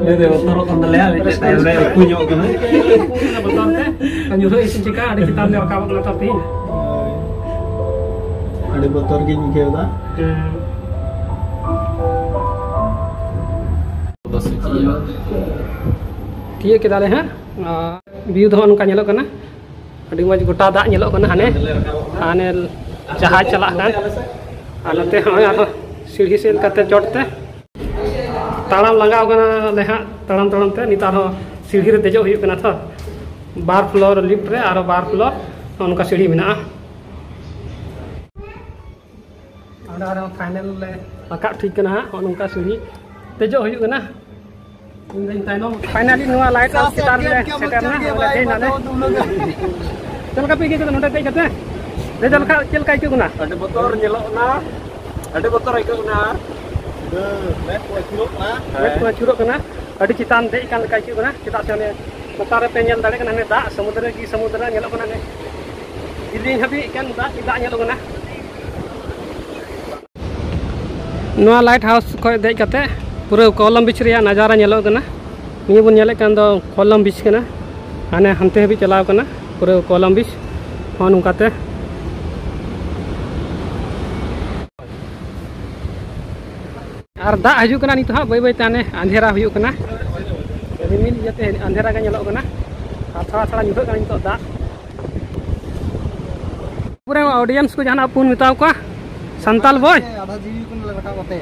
ᱱᱩᱭ ᱫᱚ ᱵᱚᱛᱚᱨᱚᱜ ᱠᱟᱱ ᱛᱟᱞᱮᱭᱟ, ᱢᱤᱫᱴᱮᱡ ᱛᱟᱭᱚᱢ ᱨᱮ ᱩᱠᱩ ᱧᱚᱜ ᱠᱟᱱᱟ᱾ ᱵᱚᱛᱚᱨ ᱛᱮ ᱧᱩᱨᱦᱟᱹ ᱤᱥᱤᱱ ᱪᱤᱠᱟ ᱟᱹᱰᱤ ᱪᱮᱛᱟᱱ ᱞᱮ ᱨᱟᱠᱟᱵᱚᱜ ᱠᱟᱱᱟ ᱛᱚ ᱛᱤᱦᱤᱧ᱾ ᱦᱳᱭ᱾ ᱟᱹᱰᱤ ᱵᱚᱛᱚᱨ ᱜᱤᱧ ᱟᱹᱭᱠᱟᱹᱣ ᱮᱫᱟ᱾ ᱦᱮᱸ᱾ ᱛᱤᱭᱟᱹᱜ ᱠᱮᱫᱟᱞᱮ ᱦᱟᱸᱜ᱾ ᱟᱨ ᱵᱷᱤᱭᱩ ᱫᱚ ᱦᱚᱸᱜᱼᱚ ᱱᱚᱝᱠᱟ ᱧᱮᱞᱚᱜ ᱠᱟᱱᱟ᱾ ᱟᱹᱰᱤ ᱢᱚᱡᱽ ᱜᱚᱴᱟ ᱫᱟᱜ ᱧᱮᱞᱚᱜ ᱠᱟᱱᱟ, ᱦᱟᱱᱮ, ᱦᱟᱱᱮ ᱡᱟᱦᱟᱡᱽ ᱪᱟᱞᱟᱜ ᱠᱟᱱ᱾ ᱟᱨ ᱱᱚᱛᱮ ᱦᱚᱸ ᱟᱨᱦᱚᱸ ᱥᱤᱲᱦᱤ ᱥᱮᱫ ᱠᱟᱛᱮ ᱪᱚᱴ ᱛᱮ ᱛᱟᱲᱟᱢ ᱞᱟᱸᱜᱟᱣ ᱠᱟᱱᱟ ᱞᱮ ᱦᱟᱸᱜ, ᱛᱟᱲᱟᱢ ᱛᱟᱲᱟᱢ ᱛᱮ᱾ ᱱᱤᱛ ᱟᱨᱦᱚᱸ ᱥᱤᱲᱦᱤ ᱨᱮ ᱫᱮᱡᱚᱜ ᱦᱩᱭᱩᱜ ᱠᱟᱱᱟ ᱛᱚ, ᱵᱟᱨ ᱯᱷᱞᱳᱨ ᱞᱤᱯᱷᱴ ᱨᱮ ᱟᱨᱦᱚᱸ ᱵᱟᱨ ᱯᱷᱞᱳᱨ ᱱᱚᱜᱼᱚ ᱱᱚᱝᱠᱟ ᱥᱤᱲᱦᱤ ᱢᱮᱱᱟᱜᱼᱟ᱾ ᱚᱸᱰᱮ ᱟᱨᱦᱚᱸ ᱯᱷᱟᱭᱱᱮᱞ ᱞᱮ ᱨᱟᱠᱟᱵ ᱴᱷᱤᱠ ᱠᱟᱱᱟ ᱦᱟᱸᱜ, ᱱᱚᱜᱼᱚ ᱱᱚᱝᱠᱟ ᱥᱤᱲᱦᱤ ᱫᱮᱡᱚᱜ ᱦᱩᱭᱩᱜ ᱠᱟᱱᱟ᱾ ᱤᱧ ᱫᱚᱧ ᱛᱟᱭᱱᱚᱢ᱾ ᱯᱷᱟᱭᱱᱟᱞᱤ ᱱᱚᱣᱟ ᱞᱟᱭᱤᱴ ᱦᱟᱣᱩᱥ ᱪᱮᱛᱟᱱ ᱨᱮᱞᱮ ᱥᱮᱴᱮᱨ ᱮᱱᱟ, ᱱᱚᱰᱮ ᱫᱮᱡ ᱱᱟᱞᱮ᱾ ᱪᱮᱫ ᱞᱮᱠᱟ ᱯᱮ ᱟᱹᱭᱠᱟᱹᱣ ᱠᱮᱫᱟ ᱱᱚᱰᱮ ᱫᱮᱡ ᱠᱟᱛᱮ? ᱫᱮᱡ ᱞᱮᱠᱷᱟᱱ ᱪᱮᱫ ᱞᱮᱠᱟ ᱟᱹᱭᱠᱟᱹᱜ ᱠᱟᱱᱟ? ᱟᱹᱰᱤ ᱵᱚᱛᱚᱨ ᱧᱮᱞᱚᱜ ᱠᱟᱱᱟ, ᱟᱹᱰᱤ ᱵᱚᱛᱚᱨ ᱟᱹᱭᱠᱟᱹᱜ ᱠᱟᱱᱟ᱾ ᱟᱨ ᱢᱮᱫ ᱠᱚ ᱟᱹᱪᱩᱨᱚᱜ ᱠᱟᱱᱟ᱾ ᱢᱮᱫ ᱠᱚ ᱟᱹᱪᱩᱨᱚᱜ ᱠᱟᱱᱟ᱾ ᱟᱹᱰᱤ ᱪᱮᱛᱟᱱ ᱫᱮᱡ ᱠᱟᱱ ᱞᱮᱠᱟ ᱟᱹᱭᱠᱟᱹᱜ ᱠᱟᱱᱟ, ᱪᱮᱫᱟᱜ ᱥᱮ ᱚᱱᱮ ᱞᱟᱛᱟᱨ ᱨᱮᱯᱮ ᱧᱮᱞ ᱫᱟᱲᱮᱭᱟᱜ ᱠᱟᱱᱟ, ᱦᱟᱱᱮ ᱫᱟᱜ ᱥᱚᱢᱩᱫᱨᱚ ᱜᱮ ᱥᱚᱢᱩᱫᱨᱚ ᱧᱮᱞᱚᱜ ᱠᱟᱱᱟ, ᱦᱟᱱᱮ ᱡᱤᱞᱤᱧ ᱦᱟᱹᱵᱤᱡ ᱮᱠᱮᱱ ᱫᱟᱜ ᱜᱮ ᱫᱟᱜ ᱧᱮᱞᱚᱜ ᱠᱟᱱᱟ᱾ ᱱᱚᱣᱟ ᱞᱟᱭᱤᱴ ᱦᱟᱣᱩᱥ ᱠᱷᱚᱱ ᱫᱮᱡ ᱠᱟᱛᱮ ᱯᱩᱨᱟᱹ ᱠᱚᱞᱚᱢ ᱵᱤᱪ ᱨᱮᱭᱟᱜ ᱱᱟᱡᱟᱨᱟ ᱧᱮᱞᱚᱜ ᱠᱟᱱᱟ᱾ ᱱᱤᱭᱟᱹ ᱵᱚᱱ ᱧᱮᱞᱮᱫ ᱠᱟᱱ ᱫᱚ ᱠᱚᱞᱚᱢ ᱵᱤᱪ ᱠᱟᱱᱟ, ᱦᱟᱱᱮ ᱦᱟᱱᱛᱮ ᱦᱟᱹᱵᱤᱡ ᱪᱟᱞᱟᱣ ᱠᱟᱱᱟ ᱯᱩᱨᱟᱹ ᱠᱚᱞᱚᱢ ᱵᱤᱪ᱾ ᱦᱚᱸ ᱱᱚᱝᱠᱟᱛᱮ ᱟᱨ ᱫᱟᱜ ᱦᱤᱡᱩᱜ ᱠᱟᱱᱟ ᱱᱤᱛᱚᱜ ᱦᱟᱸᱜ, ᱵᱟᱹᱭ ᱵᱟᱹᱭ ᱛᱮ ᱦᱟᱱᱮ ᱟᱸᱫᱷᱮᱨᱟ ᱦᱩᱭᱩᱜ ᱠᱟᱱᱟ᱾ ᱨᱤᱢᱤᱞ ᱤᱭᱟᱹᱛᱮ ᱟᱸᱫᱷᱮᱨᱟ ᱜᱮ ᱧᱮᱞᱚᱜ ᱠᱟᱱᱟ᱾ ᱟᱨ ᱛᱷᱚᱲᱟ ᱛᱷᱚᱲᱟ ᱧᱩᱨᱦᱟᱹᱜ ᱠᱟᱱᱟ ᱱᱤᱛᱚᱜ ᱫᱟᱜ᱾ ᱯᱩᱨᱟᱹ ᱚᱰᱤᱭᱮᱱᱥ ᱠᱚ ᱡᱟᱦᱟᱱᱟᱜ ᱵᱚᱱ ᱢᱮᱛᱟᱣ ᱠᱚᱣᱟ, ᱥᱟᱱᱛᱟᱞ ᱵᱚᱭ᱾ ᱟᱫᱷᱟ ᱡᱤᱣᱤ ᱠᱚ ᱨᱟᱠᱟᱵ ᱠᱟᱛᱮ᱾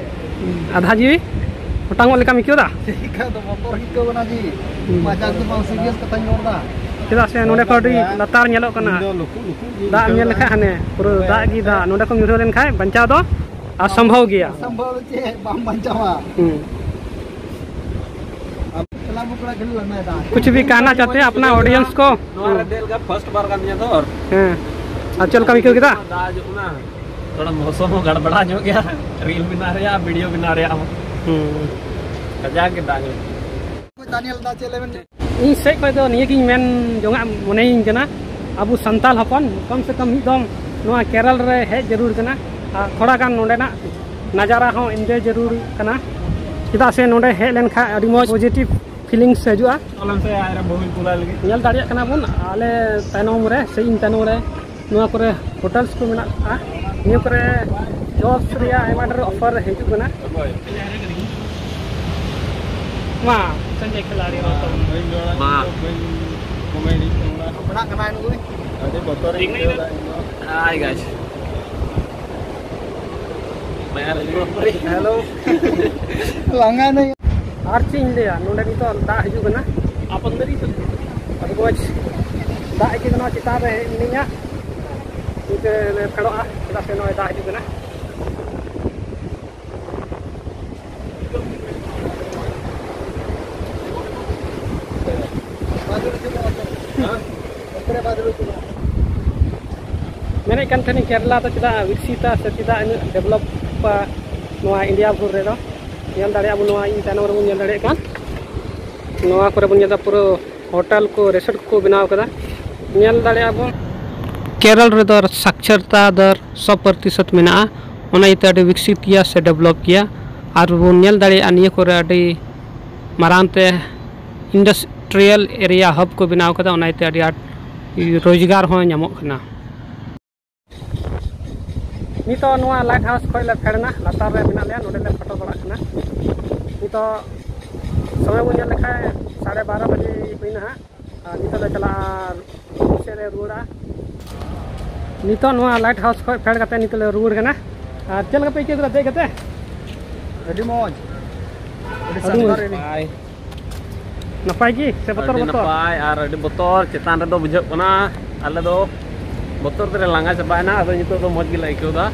ᱟᱫᱷᱟ ᱡᱤᱣᱤ ᱚᱴᱟᱝᱚᱜ ᱞᱮᱠᱟᱢ ᱟᱹᱭᱠᱟᱹᱣ ᱮᱫᱟ? ᱪᱮᱫ ᱞᱮᱠᱟ ᱫᱚ ᱵᱚᱛᱚᱨ ᱟᱹᱭᱠᱟᱹᱣ ᱠᱟᱱᱟ ᱡᱤ᱾ ᱦᱩᱸ᱾ ᱢᱟᱡᱟᱠ ᱫᱚ ᱵᱟᱝ, ᱥᱤᱨᱤᱭᱟᱥ ᱠᱟᱛᱷᱟᱧ ᱨᱚᱲ ᱮᱫᱟ᱾ ᱪᱮᱫᱟᱜ ᱥᱮ ᱱᱚᱰᱮ ᱠᱷᱚᱱ ᱟᱹᱰᱤ ᱞᱟᱛᱟᱨ ᱧᱮᱞᱚᱜ ᱠᱟᱱᱟ᱾ ᱤᱧ ᱫᱚ ᱞᱩᱠᱩ ᱞᱩᱠᱩ ᱜᱮ ᱫᱟᱜ ᱮᱢ ᱧᱮᱞ ᱞᱮᱠᱷᱟᱱ ᱦᱟᱱᱮ ᱯᱩᱨᱟᱹ ᱫᱟᱜ ᱜᱮ ᱫᱟᱜ᱾ ᱱᱚᱰᱮ ᱠᱷᱚᱱ ᱧᱩᱨᱦᱟᱹ ᱞᱮᱱᱠᱷᱟᱱ ᱵᱟᱧᱪᱟᱣ ᱫᱚ ᱟᱥᱚᱢᱵᱷᱚᱵ ᱜᱮᱭᱟ᱾ ᱟᱥᱚᱢᱵᱷᱚᱵ ᱪᱮᱫ, ᱵᱟᱢ ᱵᱟᱧᱪᱟᱣᱟ᱾ ᱦᱩᱸ᱾ ᱪᱟᱞᱟᱣ ᱵᱚ ᱠᱚᱲᱟ ᱠᱷᱮᱞ ᱞᱟᱝ ᱮᱫᱟ᱾ कुछ भी कहना चाहते हैं अपना ऑडियंस को? ᱱᱚᱣᱟ ᱨᱮ ᱫᱮᱡ ᱞᱮᱠᱟ ᱯᱷᱟᱨᱥᱴ ᱵᱟᱨ ᱠᱟᱱ ᱛᱤᱧᱟ ᱛᱚ᱾ ᱦᱮᱸ᱾ ᱟᱨ ᱪᱮᱫ ᱞᱮᱠᱟᱢ ᱟᱹᱭᱠᱟᱹᱣ ᱠᱮᱫᱟ? ᱫᱟᱜ ᱦᱤᱡᱩᱜ ᱠᱟᱱᱟ᱾ ᱛᱷᱚᱲᱟ ᱢᱳᱥᱚᱢ ᱦᱚᱸ ᱜᱟᱲᱵᱟᱲᱟ ᱧᱚᱜ ᱜᱮᱭᱟ᱾ ᱨᱤᱞ ᱵᱮᱱᱟᱣ ᱨᱮᱭᱟᱜ, ᱵᱷᱤᱰᱤᱭᱳ ᱵᱮᱱᱟᱣ ᱨᱮᱭᱟᱜ ᱦᱚᱸ᱾ ᱦᱩᱸ᱾ ᱠᱟᱡᱟᱠ ᱜᱮ ᱫᱟᱜ ᱧᱚᱜ᱾ ᱫᱟᱱᱤᱭᱮᱞ ᱫᱟ ᱪᱮᱫ ᱞᱮ ᱢᱮᱱ? ᱤᱧ ᱥᱮᱫ ᱠᱷᱚᱱ ᱫᱚ ᱱᱤᱭᱟᱹᱜᱤᱧ ᱢᱮᱱ ᱡᱚᱝᱟᱜ ᱢᱚᱱᱮᱭᱤᱧ ᱠᱟᱱᱟ, ᱟᱵᱚ ᱥᱟᱱᱛᱟᱲ ᱦᱚᱯᱚᱱ ᱠᱚᱢ ᱥᱮ ᱠᱚᱢ ᱢᱤᱫ ᱫᱚᱢ ᱱᱚᱣᱟ ᱠᱮᱨᱟᱞ ᱨᱮ ᱦᱮᱡ ᱡᱟᱹᱨᱩᱲ ᱠᱟᱱᱟ᱾ ᱟᱨ ᱛᱷᱚᱲᱟ ᱜᱟᱱ ᱱᱚᱰᱮᱱᱟᱜ ᱱᱟᱡᱟᱨᱟ ᱦᱚᱸ enjoy ᱡᱟᱹᱨᱩᱲ ᱠᱟᱱᱟ, ᱪᱮᱫᱟᱜ ᱥᱮ ᱱᱚᱰᱮ ᱦᱮᱡ ᱞᱮᱱᱠᱷᱟᱱ ᱟᱹᱰᱤ ᱢᱚᱡᱽ positive feelings ᱦᱤᱡᱩᱜᱼᱟ᱾ ᱧᱮᱞ ᱫᱟᱲᱮᱭᱟᱜ ᱠᱟᱱᱟ ᱵᱚᱱ ᱟᱞᱮ ᱛᱟᱭᱱᱚᱢ ᱨᱮ ᱥᱮ ᱤᱧ ᱛᱟᱭᱱᱚᱢ ᱨᱮ ᱱᱚᱣᱟ ᱠᱚᱨᱮ ᱦᱳᱴᱮᱞᱥ ᱠᱚ ᱢᱮᱱᱟᱜᱼᱟ᱾ ᱱᱤᱭᱟᱹ ᱠᱚᱨᱮ ᱡᱚᱵᱥ ᱨᱮᱭᱟᱜ ᱟᱭᱢᱟ ᱰᱷᱮᱨ ᱚᱯᱷᱟᱨ ᱦᱤᱡᱩᱜ ᱠᱟᱱᱟ᱾ ᱢᱟ, ᱥᱚᱧᱡᱚᱭ ᱠᱷᱮᱞᱟᱲᱤ ᱦᱚᱸ ᱛᱟᱵᱚᱱ᱾ ᱢᱟ᱾ ᱯᱟᱲᱦᱟᱜ ᱠᱟᱱᱟᱭ ᱱᱩᱭ᱾ ᱟᱹᱰᱤ ᱵᱚᱛᱚᱨ ᱤᱧ ᱟᱹᱭᱠᱟᱹᱣ ᱮᱫᱟ ᱤᱧ ᱫᱚ᱾ Hi guys. ᱦᱮᱞᱳ᱾ ᱞᱟᱸᱜᱟ ᱱᱟᱹᱧ᱾ ᱟᱨ ᱪᱮᱫ ᱤᱧ ᱞᱟᱹᱭᱟ, ᱱᱚᱰᱮ ᱱᱤᱛᱚᱜ ᱫᱟᱜ ᱦᱤᱡᱩᱜ ᱠᱟᱱᱟ᱾ ᱟᱫᱚ ᱢᱚᱡᱽ ᱫᱟᱜ ᱤᱫᱤ ᱠᱟᱱᱟ, ᱪᱮᱛᱟᱱ ᱨᱮ ᱦᱮᱡ ᱢᱤᱱᱟᱹᱧᱟ᱾ ᱤᱱᱠᱟᱹ ᱞᱮ ᱯᱷᱮᱰᱚᱜᱼᱟ, ᱪᱮᱫᱟᱜ ᱥᱮ ᱱᱚᱜᱼᱚᱭ ᱫᱟᱜ ᱦᱤᱡᱩᱜ ᱠᱟᱱᱟ᱾ ᱢᱮᱱᱮᱫ ᱠᱟᱱ ᱛᱟᱦᱮᱱᱤᱧ, ᱠᱮᱨᱟᱞᱟ ᱫᱚ ᱪᱮᱫᱟᱜ ᱵᱤᱠᱥᱤᱛᱟ ᱥᱮ ᱪᱮᱫᱟᱜ ᱤᱱᱟᱹᱜ ᱰᱮᱵᱷᱞᱚᱯᱟ ᱱᱚᱣᱟ ᱤᱱᱰᱤᱭᱟ ᱵᱷᱳᱨ ᱨᱮᱫᱚ? ᱧᱮᱞ ᱫᱟᱲᱮᱭᱟᱜᱼᱟ ᱵᱚᱱ, ᱱᱚᱣᱟ ᱤᱧ ᱛᱟᱭᱱᱚᱢ ᱨᱮᱵᱚᱱ ᱧᱮᱞ ᱫᱟᱲᱮᱭᱟᱜ ᱠᱟᱱ, ᱱᱚᱣᱟ ᱠᱚᱨᱮ ᱵᱚᱱ ᱧᱮᱞ ᱮᱫᱟ ᱯᱩᱨᱟᱹ ᱦᱳᱴᱮᱞ ᱠᱚ, ᱨᱮᱥᱴᱩᱨᱮᱱᱴ ᱠᱚ ᱵᱮᱱᱟᱣ ᱠᱟᱫᱟ᱾ ᱧᱮᱞ ᱫᱟᱲᱮᱭᱟᱜᱼᱟ ᱵᱚᱱ, ᱠᱮᱨᱚᱞ ᱨᱮᱫᱚ ᱥᱟᱠᱪᱟᱨᱛᱟ ᱫᱚᱨ ᱥᱚ ᱯᱨᱚᱛᱤᱥᱚᱛ ᱢᱮᱱᱟᱜᱼᱟ, ᱚᱱᱟ ᱤᱭᱟᱹᱛᱮ ᱟᱹᱰᱤ ᱵᱤᱠᱥᱤᱛ ᱜᱮᱭᱟ ᱥᱮ ᱰᱮᱵᱷᱞᱚᱯ ᱜᱮᱭᱟ᱾ ᱟᱨ ᱵᱚᱱ ᱧᱮᱞ ᱫᱟᱲᱮᱭᱟᱜᱼᱟ, ᱱᱤᱭᱟᱹ ᱠᱚᱨᱮ ᱟᱹᱰᱤ ᱢᱟᱨᱟᱝ ᱛᱮ ᱤᱱᱰᱟᱥᱴᱨᱤᱭᱟᱞ ᱮᱨᱤᱭᱟ ᱦᱟᱵ ᱠᱚ ᱵᱮᱱᱟᱣ ᱠᱟᱫᱟ, ᱚᱱᱟ ᱤᱭᱟᱹᱛᱮ ᱟᱹᱰᱤ ᱟᱸᱴ ᱨᱳᱡᱽᱜᱟᱨ ᱦᱚᱸ ᱧᱟᱢᱚᱜ ᱠᱟᱱᱟ᱾ ᱱᱤᱛᱚᱜ ᱱᱚᱣᱟ ᱞᱟᱭᱤᱴ ᱦᱟᱣᱩᱥ ᱠᱷᱚᱱ ᱞᱮ ᱯᱷᱮᱰ ᱮᱱᱟ, ᱞᱟᱛᱟᱨ ᱨᱮ ᱢᱮᱱᱟᱜ ᱞᱮᱭᱟ, ᱱᱚᱰᱮ ᱞᱮ ᱯᱷᱳᱴᱳ ᱵᱟᱲᱟᱜ ᱠᱟᱱᱟ᱾ ᱱᱤᱛᱚᱜ ᱥᱚᱢᱚᱭ ᱵᱚᱱ ᱧᱮᱞ ᱞᱮᱠᱷᱟᱱ ᱥᱟᱲᱮ ᱵᱟᱨᱚ ᱵᱟᱡᱮ ᱦᱩᱭᱱᱟ ᱦᱟᱸᱜ᱾ ᱟᱨ ᱱᱤᱛᱚᱜ ᱞᱮ ᱪᱟᱞᱟᱜᱼᱟ, ᱥᱮᱫ ᱞᱮ ᱨᱩᱣᱟᱹᱲᱟ᱾ ᱱᱤᱛᱚᱜ ᱱᱚᱣᱟ ᱞᱟᱭᱤᱴ ᱦᱟᱣᱩᱥ ᱠᱷᱚᱱ ᱯᱷᱮᱰ ᱠᱟᱛᱮ ᱱᱤᱛᱚᱜ ᱞᱮ ᱨᱩᱣᱟᱹᱲ ᱠᱟᱱᱟ᱾ ᱟᱨ ᱪᱮᱫ ᱞᱮᱠᱟ ᱯᱮ ᱟᱹᱭᱠᱟᱹᱣ ᱠᱮᱫᱟ ᱫᱮᱡ ᱠᱟᱛᱮ? ᱟᱹᱰᱤ ᱢᱚᱡᱽ, ᱟᱹᱰᱤ ᱟᱹᱰᱤ ᱥᱟᱱᱛᱟᱲ ᱢᱚᱡᱽ᱾ ᱮᱱᱮᱡ᱾ ᱱᱟᱯᱟᱭ ᱜᱮ ᱥᱮ ᱵᱚᱛᱚᱨ ᱟᱹᱰᱤ ᱵᱚᱛᱚᱨ? ᱱᱟᱯᱟᱭ ᱟᱨ ᱟᱹᱰᱤ ᱵᱚᱛᱚᱨ ᱪᱮᱛᱟᱱ ᱨᱮᱫᱚ ᱵᱩᱡᱷᱟᱹᱜ ᱠᱟᱱᱟ᱾ ᱟᱞᱮ ᱫᱚ ᱵᱚᱛᱚᱨ ᱛᱮᱞᱮ ᱞᱟᱸᱜᱟ ᱪᱟᱵᱟᱭᱮᱱᱟ, ᱟᱫᱚ ᱱᱤᱛᱚᱜ ᱫᱚ ᱢᱚᱡᱽ ᱜᱮᱞᱮ ᱟᱹᱭᱠᱟᱹᱣ ᱮᱫᱟ᱾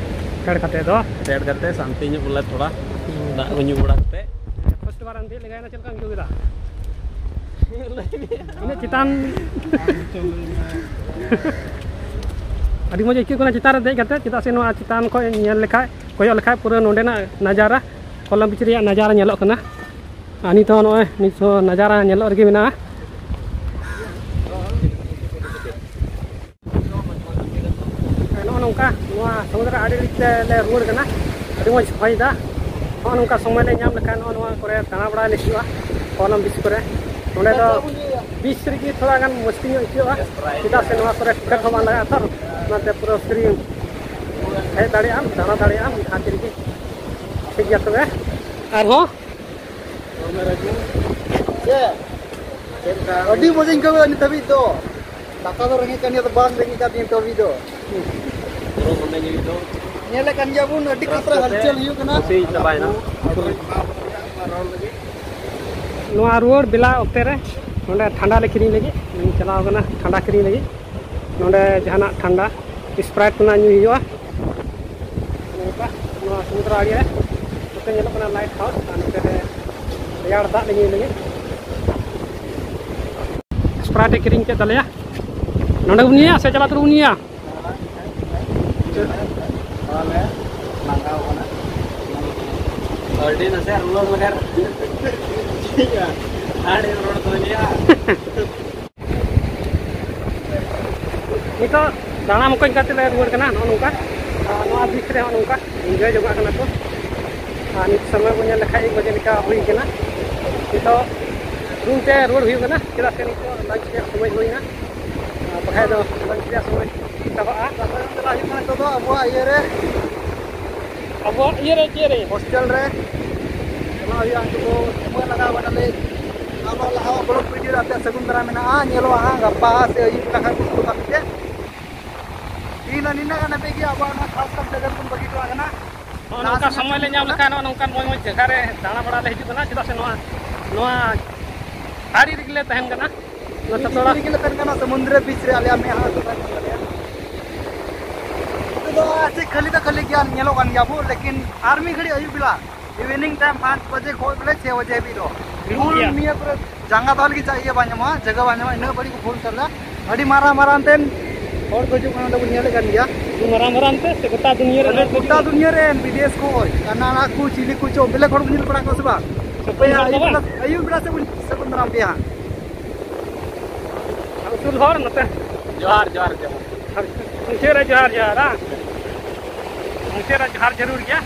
ᱯᱷᱮᱰ ᱠᱟᱛᱮ ᱫᱚ? ᱯᱷᱮᱰ ᱠᱟᱛᱮ ᱥᱟᱱᱛᱤ ᱧᱚᱜ ᱵᱚᱞᱮ ᱛᱷᱚᱲᱟ ᱦᱩᱸ᱾ ᱫᱟᱜ ᱠᱚ ᱧᱩ ᱵᱟᱲᱟ ᱠᱟᱛᱮ᱾ ᱯᱷᱟᱥᱴ ᱵᱟᱨ ᱮᱢ ᱫᱮᱡ ᱞᱮᱜᱟᱭᱮᱱᱟ, ᱪᱮᱫ ᱞᱮᱠᱟᱢ ᱟᱹᱭᱠᱟᱹᱣ ᱠᱮᱫᱟ? ᱤᱱᱟᱹᱜ ᱪᱮᱛᱟᱱ᱾ ᱟᱹᱰᱤ ᱢᱚᱡᱽ ᱟᱹᱭᱠᱟᱹᱜ ᱠᱟᱱᱟ ᱪᱮᱛᱟᱱ ᱨᱮ ᱫᱮᱡ ᱠᱟᱛᱮ, ᱪᱮᱫᱟᱜ ᱥᱮ ᱱᱚᱣᱟ ᱪᱮᱛᱟᱱ ᱠᱷᱚᱱ ᱧᱮᱞ ᱞᱮᱠᱷᱟᱡ, ᱠᱚᱭᱚᱜ ᱞᱮᱠᱷᱟᱡ ᱯᱩᱨᱟᱹ ᱱᱚᱸᱰᱮᱱᱟᱜ ᱱᱟᱡᱟᱨᱟ, ᱠᱚᱞᱚᱢ ᱵᱤᱪ ᱨᱮᱭᱟᱜ ᱱᱟᱡᱟᱨᱟ ᱧᱮᱞᱚᱜ ᱠᱟᱱᱟ᱾ ᱟᱨ ᱱᱤᱛ ᱦᱚᱸ ᱱᱚᱜᱼᱚᱭ ᱱᱤᱛ ᱦᱚᱸ ᱱᱟᱡᱟᱨᱟ ᱧᱮᱞᱚᱜ ᱨᱮᱜᱮ ᱢᱮᱱᱟᱜᱼᱟ᱾ ᱱᱚᱜᱼᱚ ᱱᱚᱝᱠᱟ ᱱᱚᱣᱟ ᱥᱚᱢᱩᱫᱨᱚ ᱟᱲᱮ ᱨᱮ ᱞᱮ ᱨᱩᱣᱟᱹᱲ ᱠᱟᱱᱟ᱾ ᱟᱹᱰᱤ ᱢᱚᱡᱽ ᱦᱚᱭ ᱫᱟ᱾ ᱱᱚᱜᱼᱚ ᱱᱚᱝᱠᱟ ᱥᱚᱢᱚᱭ ᱞᱮ ᱧᱟᱢ ᱞᱮᱠᱷᱟᱱ ᱱᱚᱜᱼᱚ ᱱᱚᱣᱟ ᱠᱚᱨᱮ ᱫᱟᱬᱟ ᱵᱟᱲᱟᱭ ᱞᱮ ᱦᱤᱡᱩᱜᱼᱟ, ᱠᱚᱞᱚᱢ ᱵᱤᱪ ᱠᱚᱨᱮ᱾ ᱱᱚᱸᱰᱮ ᱫᱚ ᱵᱤᱪ ᱨᱮᱜᱮ ᱛᱷᱚᱲᱟ ᱜᱟᱱ ᱢᱩᱥᱠᱤᱞ ᱧᱚᱜ ᱟᱹᱭᱠᱟᱹᱜᱼᱟ, ᱪᱮᱫᱟᱜ ᱥᱮ ᱱᱚᱣᱟ ᱠᱚᱨᱮ ᱴᱤᱠᱤᱴ ᱦᱚᱸ ᱵᱟᱝ ᱞᱟᱜᱟᱜᱼᱟ ᱛᱚ᱾ ᱚᱱᱟᱛᱮ ᱯᱩᱨᱟᱹ ᱯᱷᱨᱤ ᱦᱮᱡ ᱫᱟᱲᱮᱭᱟᱜᱼᱟᱢ, ᱫᱟᱬᱟ ᱫᱟᱲᱮᱭᱟᱜᱼᱟᱢ ᱡᱟᱦᱟᱸ ᱛᱤ ᱨᱮᱜᱮ᱾ ᱴᱷᱤᱠ ᱜᱮᱭᱟ ᱛᱚᱵᱮ, ᱟᱨᱦᱚᱸ ᱪᱮᱫ? ᱟᱹᱰᱤ ᱢᱚᱡᱽ ᱤᱧ ᱟᱹᱭᱠᱟᱹᱣ ᱠᱮᱫᱟ ᱱᱤᱛ ᱦᱟᱹᱵᱤᱡ ᱫᱚ᱾ ᱫᱟᱠᱟ ᱫᱚ ᱨᱮᱸᱜᱮᱡ ᱠᱟᱱ ᱜᱮᱭᱟ, ᱫᱚ ᱵᱟᱝ ᱨᱮᱸᱜᱮᱡ ᱠᱟᱱ ᱛᱤᱧᱟᱹ ᱱᱤᱛ ᱦᱟᱹᱵᱤᱡ ᱫᱚ᱾ ᱧᱮᱞᱮᱫ ᱠᱟᱱ ᱜᱮᱭᱟ ᱵᱚᱱ, ᱟᱹᱰᱤ ᱠᱷᱟᱛᱨᱟ ᱦᱟᱞᱪᱟᱞ ᱦᱩᱭᱩᱜ ᱠᱟᱱᱟ᱾ ᱱᱚᱣᱟ ᱨᱩᱣᱟᱹᱲ ᱵᱮᱞᱟ ᱚᱠᱛᱮ ᱨᱮ ᱱᱚᱸᱰᱮ ᱴᱷᱟᱱᱰᱟ ᱞᱮ ᱠᱤᱨᱤᱧ ᱞᱟᱹᱜᱤᱫ ᱪᱟᱞᱟᱣ ᱠᱟᱱᱟ, ᱴᱷᱟᱱᱰᱟ ᱠᱤᱨᱤᱧ ᱞᱟᱹᱜᱤᱫ᱾ ᱱᱚᱸᱰᱮ ᱡᱟᱦᱟᱱᱟᱜ ᱴᱷᱟᱱᱰᱟ ᱥᱯᱨᱟᱭᱤᱴ ᱠᱚ ᱧᱩᱭ ᱦᱩᱭᱩᱜᱼᱟ᱾ ᱱᱚᱝᱠᱟ ᱱᱚᱣᱟ ᱥᱚᱢᱩᱫᱨᱚ ᱟᱲᱮ ᱨᱮ ᱱᱚᱛᱮ ᱧᱮᱞᱚᱜ ᱠᱟᱱᱟ ᱞᱟᱭᱤᱴ ᱦᱟᱣᱩᱥ, ᱟᱨ ᱱᱚᱛᱮ ᱨᱮ ᱨᱮᱭᱟᱲ ᱫᱟᱜ ᱞᱮ ᱧᱩᱭ ᱞᱟᱹᱜᱤᱫ᱾ ᱥᱯᱨᱟᱭᱤᱴ ᱮ ᱠᱤᱨᱤᱧ ᱠᱮᱫ ᱛᱟᱞᱮᱭᱟ᱾ ᱱᱚᱸᱰᱮ ᱵᱚᱱ ᱧᱩᱭᱟ ᱥᱮ ᱪᱟᱞᱟᱣ ᱠᱟᱛᱮ ᱵᱚᱱ ᱧᱩᱭᱟ? ᱟᱹᱰᱤ ᱱᱟᱥᱮ ᱨᱩᱣᱟᱹᱲ ᱞᱟᱜᱟᱨ᱾ ᱟᱹᱰᱤ ᱨᱚᱲ ᱫᱚ ᱧᱩᱭᱟ᱾ ᱱᱤᱛᱚᱜ ᱫᱟᱬᱟ ᱢᱚᱠᱚᱧ ᱠᱟᱛᱮ ᱞᱮ ᱨᱩᱣᱟᱹᱲ ᱠᱟᱱᱟ᱾ ᱱᱚᱜᱼᱚ ᱱᱚᱝᱠᱟ, ᱟᱨ ᱱᱚᱣᱟ ᱵᱤᱪ ᱨᱮ ᱦᱚᱸ ᱱᱚᱝᱠᱟ ᱤᱱᱡᱚᱭ ᱡᱚᱝᱟᱜ ᱠᱟᱱᱟ ᱠᱚ᱾ ᱟᱨ ᱱᱤᱛ ᱥᱚᱢᱚᱭ ᱵᱚᱱ ᱧᱮᱞ ᱞᱮᱠᱷᱟᱡ ᱮᱠ ᱵᱟᱡᱮ ᱞᱮᱠᱟ ᱦᱩᱭ ᱠᱟᱱᱟ᱾ ᱱᱤᱛᱚᱜ ᱨᱩᱢ ᱛᱮ ᱨᱩᱣᱟᱹᱲ ᱦᱩᱭᱩᱜ ᱠᱟᱱᱟ, ᱪᱮᱫᱟᱜ ᱥᱮ ᱱᱤᱛᱚᱜ ᱞᱟᱧᱪ ᱨᱮᱭᱟᱜ ᱥᱚᱢᱚᱭ ᱦᱩᱭᱱᱟ, ᱟᱨ ᱵᱟᱠᱷᱟᱡ ᱫᱚ ᱞᱟᱧᱪ ᱨᱮᱭᱟᱜ ᱥᱚᱢᱚᱭ ᱪᱟᱵᱟᱜᱼᱟ᱾ ᱛᱟᱨᱯᱚᱨᱮ ᱪᱟᱞᱟᱜ ᱦᱩᱭᱩᱜ ᱠᱟᱱᱟ ᱱᱤᱛᱚᱜ ᱫᱚ ᱟᱵᱚᱣᱟᱜ ᱤᱭᱟᱹ ᱨᱮ, ᱟᱵᱚᱣᱟᱜ ᱤᱭᱟᱹ ᱨᱮ, ᱪᱮᱫ ᱨᱮ? ᱦᱳᱥᱴᱮᱞ ᱨᱮ ᱪᱟᱞᱟᱜ ᱦᱩᱭᱩᱜᱼᱟ᱾ ᱱᱤᱛᱚᱜ ᱫᱚ ᱥᱚᱢᱚᱭ ᱞᱟᱜᱟᱣ ᱠᱟᱱᱟ ᱞᱮ᱾ ᱟᱵᱚ ᱞᱟᱦᱟ ᱵᱞᱚᱜ ᱵᱷᱤᱰᱤᱭᱳ ᱨᱮ ᱟᱯᱮᱭᱟᱜ ᱥᱟᱹᱜᱩᱱ ᱫᱟᱨᱟᱢ ᱢᱮᱱᱟᱜᱼᱟ, ᱧᱮᱞᱚᱜᱼᱟ ᱦᱟᱸᱜ ᱜᱟᱯᱟ ᱥᱮ ᱟᱹᱭᱩᱵ ᱞᱮᱠᱷᱟᱱ ᱠᱩᱨᱩᱢᱩᱴᱩ ᱠᱟᱜ ᱯᱮ᱾ ᱛᱮᱦᱮᱧ ᱫᱚ ᱱᱤᱱᱟᱹᱜ ᱜᱟᱱ ᱦᱟᱹᱵᱤᱡ ᱜᱮ ᱟᱵᱚᱣᱟᱜ ᱱᱚᱣᱟ ᱠᱷᱟᱥ ᱠᱷᱟᱥ ᱡᱟᱭᱜᱟ ᱵᱚᱱ ᱵᱟᱹᱜᱤ ᱦᱚᱴᱚ ᱠᱟᱜ ᱠᱟᱱᱟ᱾ ᱱᱚᱜᱼᱚ ᱱᱚᱝᱠᱟ ᱥᱚᱢᱚᱭ ᱞᱮ ᱧᱟᱢ ᱞᱮᱠᱷᱟᱱ ᱱᱚᱜᱼᱚ ᱱᱚᱝᱠᱟᱱ ᱢᱚᱡᱽ ᱢᱚᱡᱽ ᱡᱟᱭᱜᱟ ᱨᱮ ᱫᱟᱬᱟ ᱵᱟᱲᱟ ᱞᱮ ᱦᱤᱡᱩᱜ ᱠᱟᱱᱟ, ᱪᱮᱫᱟᱜ ᱥᱮ ᱱᱚᱣᱟ, ᱱᱚᱣᱟ ᱟᱲᱮ ᱨᱮᱜᱮ ᱞᱮ ᱛᱟᱦᱮᱱ ᱠᱟᱱᱟ᱾ ᱱᱚᱣᱟ ᱪᱟᱛᱚᱲᱟ ᱨᱮᱜᱮ ᱞᱮ ᱛᱟᱦᱮᱱ ᱠᱟᱱᱟ, ᱥᱚᱢᱩᱫᱨᱚ ᱵᱤᱪ ᱨᱮ ᱟᱞᱮᱭᱟᱜ ᱢᱮᱫᱦᱟ ᱫᱚ ᱛᱟᱦᱮᱱ ᱠᱟᱱ ᱛᱟᱞᱮᱭᱟ᱾ ᱱᱤᱛᱚᱜ ᱫᱚ ᱮᱥᱮ ᱠᱷᱟᱹᱞᱤ ᱫᱚ ᱠᱷᱟᱹᱞᱤ ᱜᱮᱭᱟ, ᱧᱮᱞᱚᱜ ᱠᱟᱱ ᱜᱮᱭᱟ ᱵᱚ, ᱞᱮᱠᱤᱱ ᱟᱨ ᱢᱤᱫ ᱜᱷᱟᱹᱲᱤᱡ ᱟᱹᱭᱩᱵ ᱵᱮᱞᱟ, evening time ᱯᱟᱸᱪ ᱵᱟᱡᱮ ᱠᱷᱚᱱ ᱵᱚᱞᱮ ᱪᱷᱚᱭ ᱵᱟᱡᱮ ᱦᱟᱹᱵᱤᱡ ᱫᱚ ᱵᱷᱤᱲᱚᱜ ᱯᱷᱩᱞ ᱜᱮᱭᱟ᱾ ᱱᱤᱭᱟᱹ ᱯᱩᱨᱟᱹ ᱡᱟᱸᱜᱟ ᱫᱚᱦᱚ ᱞᱟᱹᱜᱤᱫ ᱡᱟᱭᱜᱟ ᱵᱟᱝ ᱧᱟᱢᱚᱜᱼᱟ, ᱡᱟᱭᱜᱟ ᱵᱟᱝ ᱧᱟᱢᱚᱜᱼᱟ, ᱤᱱᱟᱹᱜ ᱵᱟᱹᱲᱤᱡ ᱠᱚ ᱯᱷᱩᱞ ᱩᱛᱟᱹᱨ ᱫᱟ᱾ ᱟᱹᱰᱤ ᱢᱟᱨᱟᱝ ᱢᱟᱨᱟᱝ ᱛᱮᱱ ᱦᱚᱲ ᱠᱚ ᱦᱤᱡᱩᱜ ᱠᱟᱱᱟ, ᱚᱸᱰᱮ ᱵᱚᱱ ᱧᱮᱞᱮᱫ ᱠᱟᱱ ᱜᱮᱭᱟ᱾ ᱟᱹᱰᱤ ᱢᱟᱨᱟᱝ ᱢᱟᱨᱟᱝ ᱛᱮ ᱥᱮ ᱜᱚᱴᱟ ᱫᱩᱱᱤᱭᱟᱹ ᱨᱮᱱ ᱟᱹᱰᱤ ᱦᱚᱲ ᱠᱚ ᱜᱚᱴᱟ ᱦᱤᱡᱩᱜ ᱫᱩᱱᱤᱭᱟᱹ ᱨᱮᱱ ᱵᱤᱫᱮᱥ ᱠᱷᱚᱱ, ᱠᱟᱱᱟᱰᱟ ᱠᱚ, ᱪᱤᱞᱤ ᱠᱚ ᱪᱚ, ᱵᱮᱞᱮ ᱦᱚᱲ ᱵᱚᱱ ᱧᱮᱞ ᱵᱟᱲᱟ ᱠᱚᱣᱟ ᱥᱮ ᱵᱟᱝ? ᱥᱟᱹᱜᱩᱱ ᱟᱯᱮᱭᱟ ᱫᱟᱨᱟᱢ ᱟᱹᱭᱩᱵ ᱵᱟᱝ? ᱵᱮᱞᱟ, ᱟᱹᱭᱩᱵ ᱵᱮᱞᱟ ᱥᱮᱫ ᱵᱚᱱ ᱥᱟᱹᱜᱩᱱ ᱫᱟᱨᱟᱢ ᱯᱮᱭᱟ ᱦᱟᱸᱜ᱾ ᱩᱥᱩᱞ ᱦᱚᱲ ᱱᱚᱛᱮ᱾ ᱡᱚᱦᱟᱨ, ᱡᱚᱦᱟᱨ, ᱡᱚᱦᱟᱨ᱾ ᱢᱩᱪᱟᱹᱫ ᱨᱮ ᱡᱚᱦᱟᱨ, ᱡᱚᱦᱟᱨ, ᱦᱟᱸ? ᱢᱩᱪᱟᱹᱫ ᱨᱮ ᱡᱚᱦᱟᱨ ᱡᱟᱹᱨᱩᱲ ᱜᱮᱭᱟ᱾